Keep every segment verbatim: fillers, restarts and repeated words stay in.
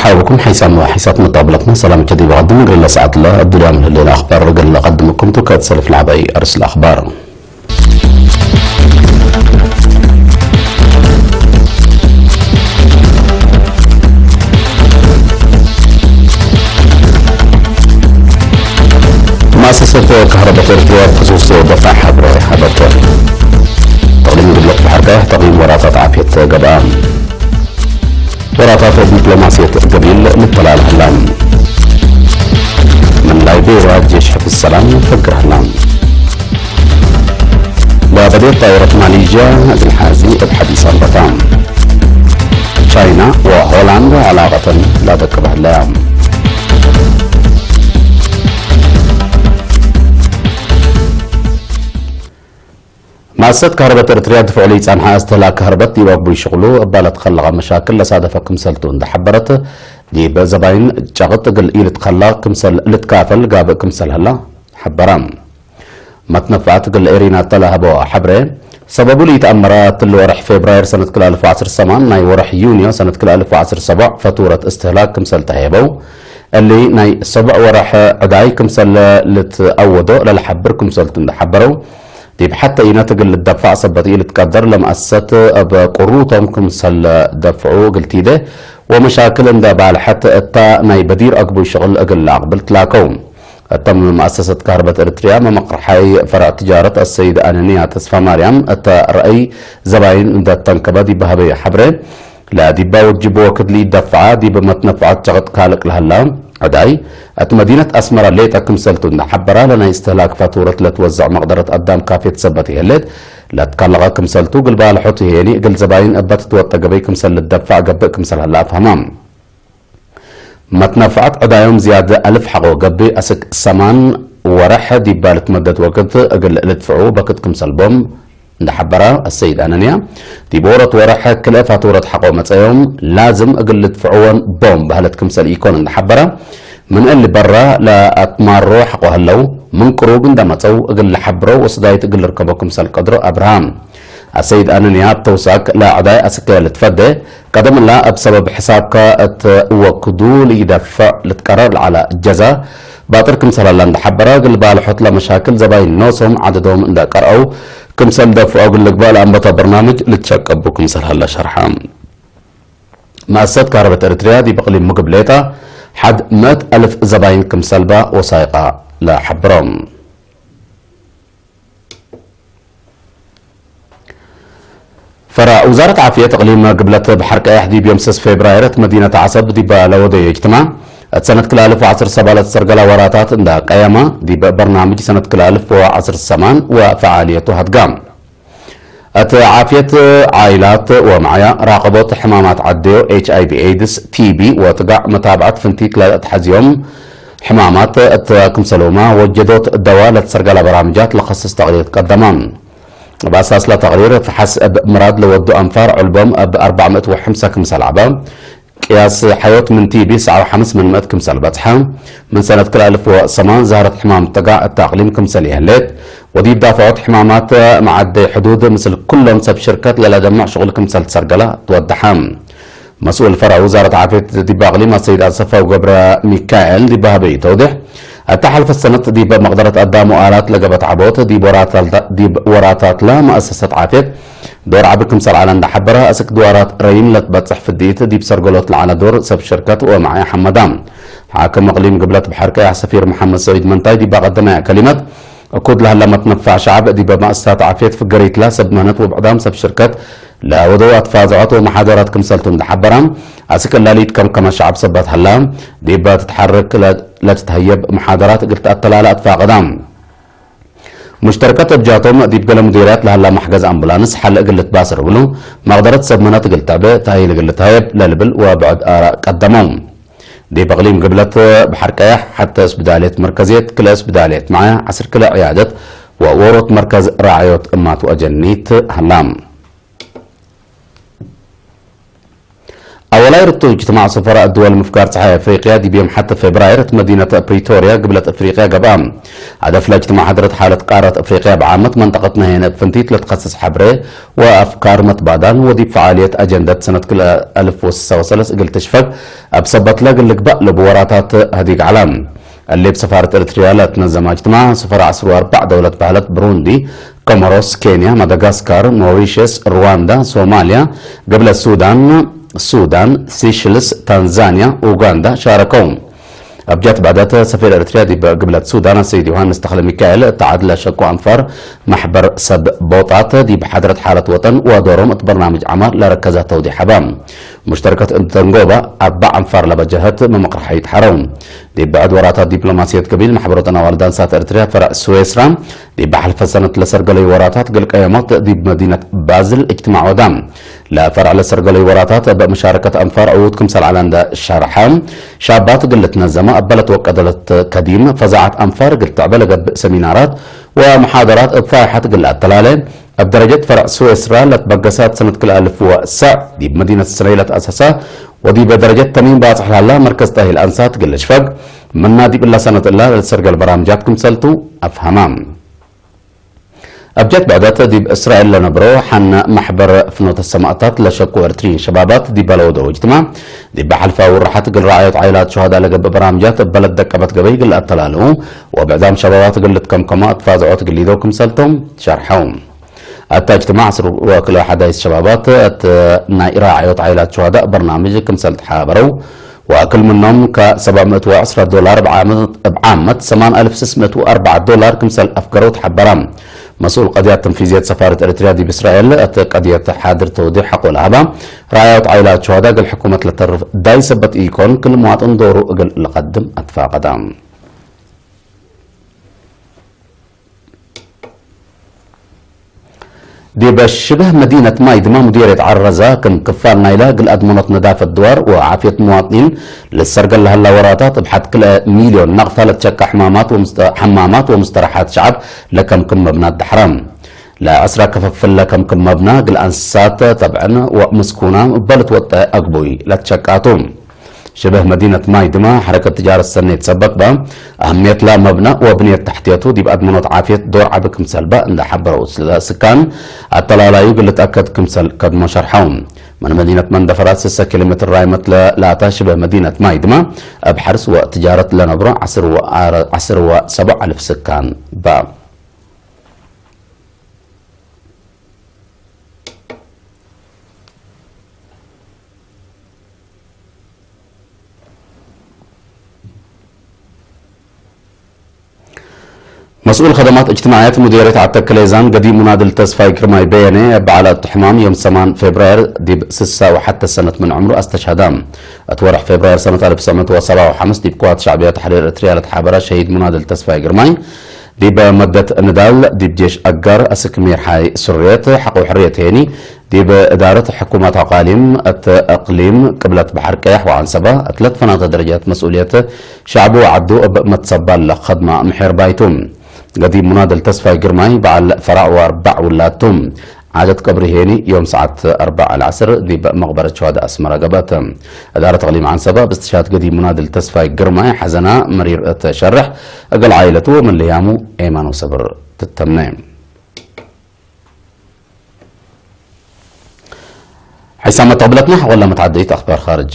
አቡኩም ሐይሳም ወሐይሳት መጣብለትነ ሰላም ቸዲብ ቀድም እግል ለሰዓት ለአዱልያም ለህሌነ አኽባር እግል ለቀድምኩም ቱ ከእት ሰልፍ ለዐባይ አርስ ለአኽባር። መአሰሰት ከህረበት ኤርትርያ ብክሱስ ደፋዕ ሐብረ ሀበተ። ተቅዲም ግብለት በሐርቀ ተቅዲም ወራታት ዓፍየት ገብአ። ወራታት ዲፕሎማስየት ገቢል ልተላል ህላ። ምን ላይቤርያ ጄሽ ሕፍዝ ሰላም ፈግር ህላ። ለበዴር ጣይረት ማሌዥያ እግል ሓዚ እብ ሐዲስ አንበታ። ቻይና ወሆላንድ ዐላቀተን ለአደቅብ ህለያ። መአሰሰት ከህርበት ኤርትርያ ድፍዑ ለኢጸንሐ እስትህላክ ከህርበት ዲብ አግቡይ ሽቅሉ እባ ለትከለቀ መሻክል ለሳደፈ ክምሰልቱ እንዴ ሐበረት፣ ዲብ ዘባይን ጨቅጥ እግል ኢልትከለቅ ክምሰል ልትካፈል ጋብእ ክምሰል ህላ ሐበረ። መትነፍዐት እግል ኤሪናተ ለሀበወ ሐብሬ፣ ሰበቡ ለኢተአመረ እትሊ ወርሕ ፌብራይር ሰነት ክልኤ አልፍ ወዐስር ሰማን ናይ ወርሕ ዩንዮ ሰነት ክልኤ አልፍ ወዐስር ሰቦዕ ፈቱረት እስትህላክ ክምሰል ተሀየበው፣ እሊ ናይ ሰቦዕ ወርሕ ዕዳይ ክምሰል ልትአወዶ ለልሐብር ክምሰልቱ እንዴ ሐበረው፣ ዲብ ሐተ ኢነት እግል ልደፋዕ ሰበት ኢልትቀደር ለመአሰሰት እብ ቅሩቶም ክምሰል ደፍዑ እግል ቲዴ ወመሻክል እንዴ ባልሐት እታ ናይ በዲር አግቡይ ሽቅል እግል ለአቅብል ትላከው። እተም መአሰሰት ከህርበት ኤርትርያ መመቅርሓይ ፈረዕ ትጃረት አሰይድ አነንያ ተስፋማርያም እተ ረአይ ዘባይን እንዴ ተንከበ ዲብ ሀበየ ሐብሬ፣ ለዲባ ወጅብ ወክድ ለኢደፍዐ ዲብ መትነፍዐት ጨቅጥ ካልቅ ለሀላ ዕዳይ፣ እት መዲነት አስመረ ሌጠ ክምሰልቱ እንዴ ሐበራ፣ ለናይ እስትህላክ ፋቱረት ለትወዘዕ መቅደረት አዳም ካፌት ሰበት ይህሌት ለትከለቀ ክምሰልቱ እግል ባልሖት ህዬኒ፣ እግል ዘባይን እበ ትትወጠ ገበይ ክምሰል ልትደፋዕ ገብእ ክምሰል ሀላ አፍሀማ። መትነፍዐት ዕዳዮም ዝያድ አልፍ ሐቆ ገብእ፣ አስክ ሰማን ወረሕ ዲባ ልትመደድ ወቅት እግል ልድፍዑ በክት ክምሰል ቦም፣ እንዴ ሐበረ አሰይድ አነንያ፣ ዲብ ዎሮት ወረሕ ክልኤ ፋቱረት ሐቆ መጸዮም ላዝም እግል ልድፍዕወን ቦም በህለት ክምሰል ኢኮን እንዴ ሐበረ፣ ምን እሊ በረ ለአትማሮ ሐቆ ህለው፣ ምን ቅሩብ እንዴ መጸው እግል ለሐብሮ ወስዳይት እግል ልርከቦ ክምሰል ቀድሮ አብርሃ። አሰይድ አነንያ እብ ተውሳክ ለዕዳይ አስክ ልትፈዴ፣ ቀደም እላ እብ ሰበብ ሕሳብከ እት ወክዱ ለኢደፍዕ ልትቀረር ለዐለ ጀዛ ባጥር ክምሰል ሀላ እንዴ ሐበረ፣ እግል ባልሖት ለመሻክል ዘባይን ኖሶም ዐደዶም እንዴ ቀርአው፣ ክምሰል ደፍዖ እግል ልግበእ ለአንበተ በርናምጅ ልትሸቀቡ ክምሰል ሀለ ሸርሐ። መአሰሰት ከህርበት ኤርትርያ ዲብ እቅሊም ምግብ ሌጠ ሐድ ምእት አልፍ ዘባይን ክምሰልበ ወሳይቀ ለሐብሮ። ፈረዕ ውዛረት ዓፍየት እቅሊም ግብለት በሐር ቀያሕ ዲብ ዮም ስስ ፌብራይር እት መዲነት ዐሰብ ዲብ ለወደዩ እጅትማዕ፣ እት ሰነት ክልኤ አልፍ ወዐስር ሰባ ለትሰርገለ ወራታት እንደ ቀየመ፣ ዲብ በርናምጅ ሰነት ክልኤ አልፍ ወዐስር ሰማን ወፈዓልየቱ ሀድጋ። እት ዓፍየት ዓይላት ወመዕያ ራቀቦት ሕማማት ዐደዮ፣ ኤች አይ ቪ ኤድስ፣ ቲ ቢ ወጥጋዕ መታብዐት ፍንቲት ለአትሐዝዮም ሕማማት እት ክምሰልሁመ ወጀዶት ደዋ ለትሰርገለ በራምጃት ለከስስ ተቅሪር ትቀደመ። እብ አሳስ ለተቅሪር፣ ፈሐስ እብ ምራድ ለወዱ አንፋር ዕልቦም እብ አርበዕ ምእት ወሐምሳ ክምሰል ዐበ፣ ቅያስ ሐዮት ምን ቲ ቢ ሰዐ ወሐምስ ምን ምእት ክምሰል በጽሐ፣ ምን ሰነት ክልኤ አልፍ ወሰማን ዛህረት ሕማም ጥጋዕ እተ አቅሊም ክምሰል ይህሌት፣ ወዲብ ዳፈዖት ሕማማት መዐደይ ሕዱድ ምስል ኩሎም ሰብ ሽርከት ለለደምዕ ሽቁል ክምሰል ትሰርገለ ትወደሐ። መስኡል ፈረዕ ውዛረት ዓፍየት ዲብ አቅሊም አሰይድ አሰፋው ገብረ ሚካኤል ዲብ ሀበዩ ተውዴሕ፣ እተ ሐልፈት ሰነት ዲብ መቅደረት አዳም ወአላት ለገበት ዐቦት ዲብ ወራታትለ መአሰሰት ዓፍየት ዶር ዐቢ ክምሰል ዐለ እንደ ሐበረ፣ አስክ ድዋራት ረይም ለትበጽሕ ፍዲት ዲብ ሰርገሎት ለዐለ ዶር ሰብ ሽርከት ወመዐየ ሐመዳ። ሓክም እቅሊም ግብለት በሐር ቀያሕ ሰፊር መሐመድ ሰዒድ መንታይ ዲብ አቀደመየ ከሊመት፣ እኩድ ለሀለ መትነፋዕ ሸዐብ ዲበ መአሰሳት ዓፍየት ፍገሪትለ ሰብ ምህነት ወብዕዳም ሰብ ሽርከት ለወደው አትፋዘዖት ወመሓደራት ክምሰልቱ እንደ ሐበራ፣ አስክ እላሊት ከምከመ ሸዐብ ሰበት ሀላ፣ ዲበ ትትሐርክ ለ-፣ ለትትሀየብ መሓደራት እግል ተአተላለ አትፋቀዳ። ሙሽተርከት እብ ጃቶም ዲብ ገሌ ሙዲርያት ለሀላ መሕገዝ አምቡላንስ ሐል እግል ልትባሰር እግሉ፣ መቅደረት ሰብ ምህነት እግል ተዕቤ፣ ተአሂል እግል ልትሀየብ ለልብል ወብዕድ አራእ ቀደመው። ዲብ እቅሊም ግብለት በሐር ቀያሕ ሐተ እስብዳልየት መርከዝየት፣ ክልኤ እስብዳልየት መዕያ፣ ዐስር ክልኤ ዕያደት ወዎሮት መርከዝ ራዕዮት እማት ወአጀኒት ሀላ። አወ ቀላይ ርቱ እጅትማዕ ሰፈራ እድወል ምፍጋር ጸሓይ አፍሪቅያ ዲብ ዮም ሐተ ፌብራይር እት መዲነት ፕሪቶርያ ግብለት አፍሪቅያ ገብአ። ሀደፍ ለእጅትማዕ ሐድረት ሓለት ቃረት አፍሪቅያ ብዓመት መንጠቀትነ ሄነ እብ ፍንቲት ለትከሰስ ሐብሬ ወአፍካር መትባዳል ወዲብ ፈዓልየት አጀንደት ሰነት ክልኤ አልፍ ወስሳ ወሰለስ እግል ትሽፈግ እብ ሰበትለ እግል ልግባእ ለቡ ወራታት ህዲግ ዐለ። እሊ እብ ሰፋረት ኤረትርያ ለትነዘመ እጅትማዕ ሰፈራ ዐስር ወአርበዕ ደውለት በህለት ብሩንዲ፣ ኮሞሮስ፣ ኬንያ፣ ማዳጋስካር፣ ሞሪሸስ፣ ሩዋንዳ፣ ሶማልያ፣ ግብለት ሱዳን፣ ሱዳን፣ ሲሽልስ፣ ታንዛንያ፣ ኡጋንዳ ሻረከው። እብ ጀት ብዕደት ሰፊር ኤረትርያ ዲብ ግብለት ሱዳን አሰይድ ዮሃንስ ተክለሚካኤል እት ዐድ ለሸቁ አንፋር መሕበር ሰብ ቦጣት ዲብ ሐድረት ሓለት ወጠን ወዶሮም እት በርናምጅ ዐማር ለረከዘ ተውዲሕ ሀበ። ሙሽተርከት እብ ደንጎበ አርበዕ አንፋር ለበ ጀህት መመቅርሐይት ሐረው። ዲብ ብዕድ ወራታት ዲፕሎማስየት ገቢል መሕበር ወጠን አዋልድ አንሳት ኤረትርያ ፈርዕ ስዌስራ ዲብ ሐልፈ ሰነት ለሰርገለዩ ወራታት እግል ቀየሞት ዲብ መዲነት ባዝል እጅትማዕ ወዳ። ለፈርዕ ለሰርገለዩ ወራታት እብ መሻረከት አንፋር ዕዉት ክምሰል ዐለ እንዴ ሸርሐ፣ ሻባት እግል ልትነዘመ እበ ለትወቀደለት ከዲም ፈዛዐት አንፋር እግል ትዕበ ለገብእ ሰሚናራት ወመሓደራት እብ ፋይሐት እግል ለአተላሌ፣ እብ ደረጀት ፈርዕ ስዌስራ ለትበገሰት ሰነት ክልኤ አልፍ ወሰዕ ዲብ መዲነት ሰነይ ለትአሰሰ ወዲበ ደረጀት ተሚን ባጽሕ ለሀላ መርከዝ ተእሂል አንሳት እግል ልሽፈግ ምና ዲብ እላ ሰነት እላ ለልሰርገል በራምጃት ክምሰልቱ አፍሀመ። እብ ጀት ብዕደት ዲብ እስራኤል ለነብሮ ሐነ መሕበር ፍኖተ ሰማእታት ለሸቁ ኤርትርይን ሸባባት ዲበ ለወደው እጅትማዕ ዲበ ሐልፋ ውራሓት እግል ረዓዮት ዓኢላት ሹሀዳእ ለገብእ በራምጃት እበ ለትደቀበት ገበይ እግል ለአተላልዉ ወብዕዳም ሸባባት እግል ልትከምከሞ አትፋዝዖት እግል ሊደው ክምሰልቶም ሸርሐው። እተ እጅትማዕ ዐስር ወክልኤ ሐዳይስ ሸባባት እት ናይ ረዓዮት ዓኢላት ሹሀዳእ በርናምጅ ክምሰል ተሓበረው፣ ወክል ምኖም ከሰብዕ ምእት ወዐስረ ዶላር እብ ዓመት፣ እብ ዓመት ሰማን አልፍ ስስ ምእት ወአርበዕ ዶላር ክምሰል አፍገረው ተሐበረ። መስኡል ቀድያት ተንፊዝየት ሰፋረት ኤረትርያ ዲብ እስራኤል እት ቀድየት ሓድር ተውዲሕ ሐቆ ለሀበ፣ ረዓዮት ዓኢላት ሹሀዳእ እግል ሕኩመት ለተርፍ ዳይ ሰበት ኢኮን፣ ክል መዋጥን ዶሩ እግል ለቀድም አትፋቀደ። ዲበ ሽብህ መዲነት ማይ ድመ ሙዲርየት ዐረዛ፣ ክም ክፋል ናይለ እግል አድመኖት ነዳፈት ድዋር ወዓፍየት መዋጥኒን ልሰርገል ለሀላ ወራታት፣ እብ ሐድ ክልኤ ሚልዮን ነቅፈ ለትሸቀ ሕማማት ወምስተ-፣ ሐማማት ወሙስተረሓት ሸዐብ ለከምክም መብናት ደሐረ። ለዐስራ ክፍፍል ለከምክም መብና፣ እግል አንስሳት ተብዕን ወምስኩናም እበ ልትወጠ አግቡይ ለትሸቃቱ። ሽብህ መዲነት ማይ ድመ ሐረከት ትጃረት ሰኔት ሰበት በ፣ አህምየትላ መብነእ ወብንየት ተሕትየቱ ዲብ አድመኖት ዓፍየት ዶር ዐቢ ክምሰል በ እንዴ ሐበረው፣ ለስካን አተላላዩ እግል ልትአከድ ክምሰል ከድሞ ሸርሐው። ምን መዲነት መንደፈራ ስሰ ኪሎ ሜትር ራይመት ለላተ ሽብህ መዲነት ማይ ድመ፣ እብ ሐርስ ወትጃረት ለነብሮ ዐስር ወ-፣ ዐስር ወሰቡዕ አልፍ ስካን በ። መስኡል ከደማት እጅትማዕየት ሙዲርየት ዐተክ ሌዛን ገዲም ሙናድል ተስፋይ ግርማይ በየነ፣ እብ በዐለ እቱ ሕማም ዮም ሰማን ፌብራይር ዲብ ስሳ ወሐተ ሰነት ምን ዕምሩ አስተሽሀደ። እት ወርሕ ፌብራይር ሰነት አልፍ ትሰዕ ምእት ወሰብዓ ወሐምስ ዲብ ቅዋት ሸዕብያ ተሕሪር ኤረትርያ ለተሓበረ ሸሂድ ሙናድል ተስፋይ ግርማይ፣ ዲብ መደት ንዳል ዲብ ጄሽ አጋር አስክ ሜርሓይ ሱርየት ሐቆ ሕርየት ሄኒ፣ ዲብ እዳረት ሕኩመት አቃሊም እት እቅሊም ቅብለት በሐር ቀየሕ ወዐንሰበ እት ለትፈናተ ደረጃት መስኡልየት ሸዕቡ ወዐዱ እብ መትሰባል ለከድመ ምሒር ባይቱ። ገዲም ሙናድል ተስፋይ ግርማይ በዐል ፈራዕ ወአርበዕ ውላድ ቱ። ዓደት ቀብሪ ሄኒ ዮም ሰዓት አርበዕ ለዐስር ዲብ መቅበረት ሸዋደ አስመረ ገብአት። እዳረት እቅሊም ዐንሰበ እብ እስትሽሃድ ገዲም ሙናድል ተስፋይ ግርማይ ሐዘና መሪር እት ሸርሕ፣ እግል ዓኢለቱ ወምን ልህያሙ ኤማን ወሰብር ትተምነ። ሒሳም መተቅብለትና ሐቆለ መትዓደይት አኽባር ኻርጅ።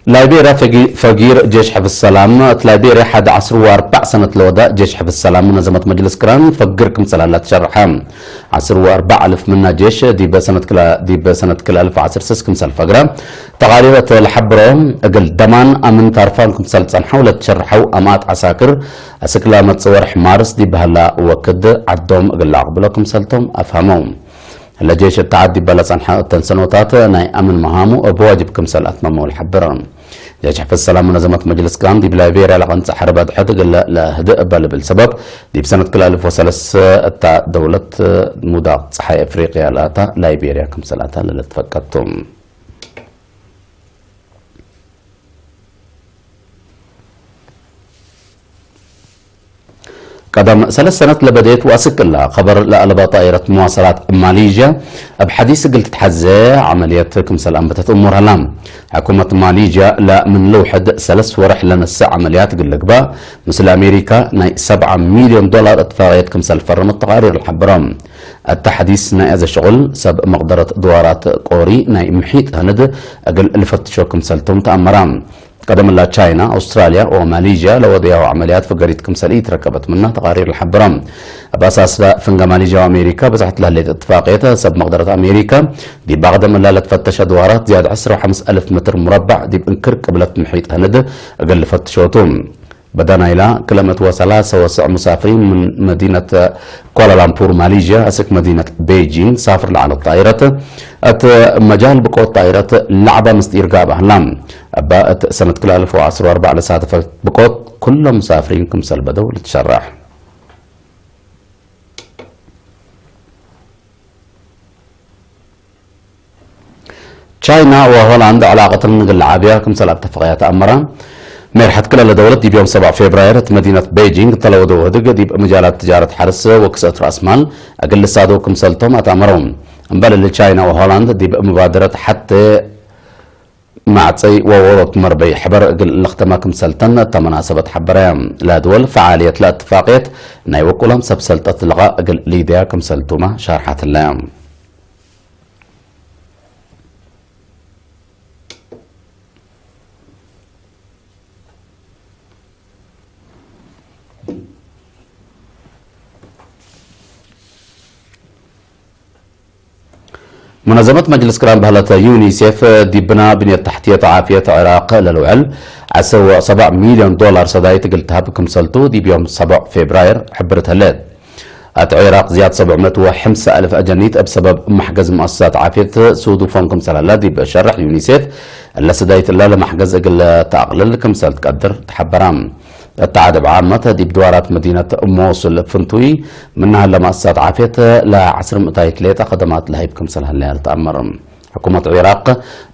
ላይቤርያ ፈጊ-፣ ፈጊር ጄሽ ሕፍዝ ሰላም። እት ላይቤርያ ሐድ ዐስር ወአርበዕ ሰነት ለወዳእ ጄሽ ሕፍዝ ሰላም ሙነዘመት መጅልስ ቅራን ፈግር ክምሰል ሀላ ትሸርሐ። ዐስር ወአርበዕ አልፍ ምና ጄሽ ዲበ ሰነት ክለ-፣ ዲበ ሰነት ክልኤ አልፍ ወዐስር ስስ ክምሰል ፈግረ። ተቃሪር እት ለሐብሮ፣ እግል ደማን አምን ታርፋን ክምሰል ጸንሐው ለትሸርሐው አማት ዐሳክር፣ አስክ ለመጽእ ወርሕ ማርስ ዲብ ሀላ ወክድ ዐዶም እግል ለአቅብሎ ክምሰልቶም አፍሀመው። ለጄሽ እት ዐድ ዲበ ለጸንሐ እተን ሰኖታት ናይ አምን መሃሙ እብ ዋጅብ ክምሰል አትመመው ለሐብር። ጄሽ ሕፍዝ ሰላም ሙነዘመት መጅልስ ቅራን ዲብ ላይቤርያ ለቀንጸ ሐርብ አድሕድ እግል ለህድእ እበ ልብል ሰበብ፣ ዲብ ሰነት ክልኤ አልፍ ወሰለስ እታ ደውለት ሙዳቅ ጸሓይ አፍሪቅያ ለአታ ላይቤርያ ክምሰል አታ ለልትፈቀድ ቱ። ቀደም ሰለስ ሰነት ለበዴት ወአስክ እላ ኸበር ለአለበ ጣይረት መዋሰላት ማሌዥያ እብ ሐዲስ እግል ትትሐዜ ዐመልየት ክምሰል አንበተት እሙር ሀላ። ሕኩመት ማሌዥያ ለምን ልውሕድ ሰለስ ወርሕ ለነስእ ዐመልያት እግል ልግባእ ምስል አሜሪካ ናይ ሰብዓ ሚልዮን ዶላር እትፋቅየት ክምሰል ፈረመት ተቃሪር ለሐብሮ። እተ ሐዲስ ናይ አዜ ሸቁል ሰብ መቅደረት ድዋራት ቆሪ ናይ ምሒጥ ሀንድ እግል ልፈትሾ ክምሰልቶም ተአመራ። ቀደም እላ ቻይና፣ አውስትራልያ ወማሌዥያ ለወደያሁ ዐመልያት ፍገሪት ክምሰል ኢትረከበት ምና ተቃሪር ለሐብራ። እብ አሳስ ፍንገ ማሌዥያ ወአሜሪካ ብዝሐት ለህሌት እትፋቅየት፣ ሰብ መቅደረት አሜሪካ ዲብ አቅደም እላ ለትፈተሸ ድዋራት ዝያድ ዕስራ ወሐምስ አልፍ ምትር ሙረበዕ ዲብ እንክር ቅብለት ምሒጥ ህንድ እግል ልፈትሾቱ። በደ ናይላ ክለ ምእት ወሰላሰ ወሰዕ ሙሳፍሪን ምን መዲነት ኳላላምፑር ማሌዥያ አስክ መዲነት ቤጂንግ ሳፍር ለዐለት ጣይረት፣ እት መጃል ብቆት ጣይረት ለዐበ ምስጢር ጋብእ ሀላ። እበ እት ሰነት ክልኤ አልፍ ወዐስር ወአርበዕ ለሳተፈት ብቆት፣ ኩሎም ሙሳፍሪን ክምሰል በደው ልትሸረሕ። ቻይና ወሆላንድ ዕላቀተን እግል ለዓብያ ክምሰል አተፈቀያ ተአመረ። ሜርሐት ክለ ለደውለት ዲብ ዮም ሰብዕ ፌብራይር እት መዲነት ቤጂንግ እተ ለወደው ህድግ ዲብ ምጃላት ትጃረት ሐርስ ወክስአት ረአስ ማል እግል ልሳደው ክምሰልቶም አትአመረው። እምበል እሊ ቻይና ወሆላንድ ዲብ ሙባደረት ሐቴ ማዕጸይ ወዎሮት መርበይ ሕበር እግል ልክተመ ክምሰልተን እተ መናሰበት ሐበረየ። ለድወል ፈዓልየት ለእትፋቅየት ናይ ወቁሎም ሰብ ሰልጠት ልቃእ እግል ሊድያ ክምሰልቱመ ሻርሐትለ። ሙነዘመት መጅልስ ቅራን በህለት ዩኒሴፍ፣ ዲብና ብንየት ተሕትየት ዓፍየት ዕራቅ ለልውዕል ዐስር ወሰብዕ ሚልዮን ዶላር ሰዳይት እግል ተሀብ ክምሰልቱ ዲብ ዮም ሰብዕ ፌብራይር ሕብርት ህሌት። እት ዒራቅ ዝያድ ሰብዕ ምእት ወሐምሳ አልፍ አጀኒት እብ ሰበብ መሕገዝ ሙአሰሳት ዓፍየት ሱዱፎም ክምሰል ህለ ዲብ ሸርሕ ዩኒሴፍ፣ እለ ሰዳይት እለ ለመሕገዝ እግል ተአቅልል ክምሰል ትቀድር ተሐበራ። እት ዐደብ ዓመት ዲብ ድዋራት መዲነት ሞሱል ፍንቱይ ምነ ህለ ሙአሰሳት ዓፍየት ለዐስር ምእታይት ሌጠ ከደማት ለሀይብ ክምሰል ህለያ ልትአመር። ሕኩመት ዒራቅ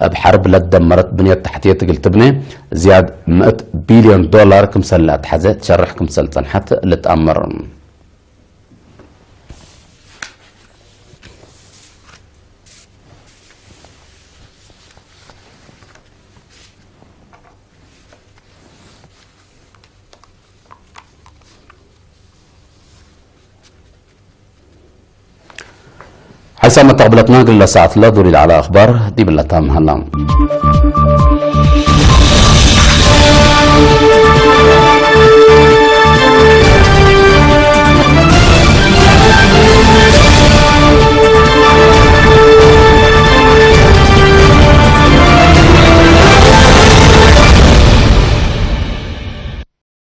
እብ ሐርብ ለትደመረት ብንየት ተሕትየት እግል ትብኔ ዝያድ ምእት ቢልዮን ዶላር ክምሰል ለአትሐዜ ትሸርሕ ክምሰል ጸንሐት ልትአመር። ሐይሳም መተቅብለትና እግል ለሰዓት ለዱር ለዐለ አኽባር ዲብለ ታም ሀላ።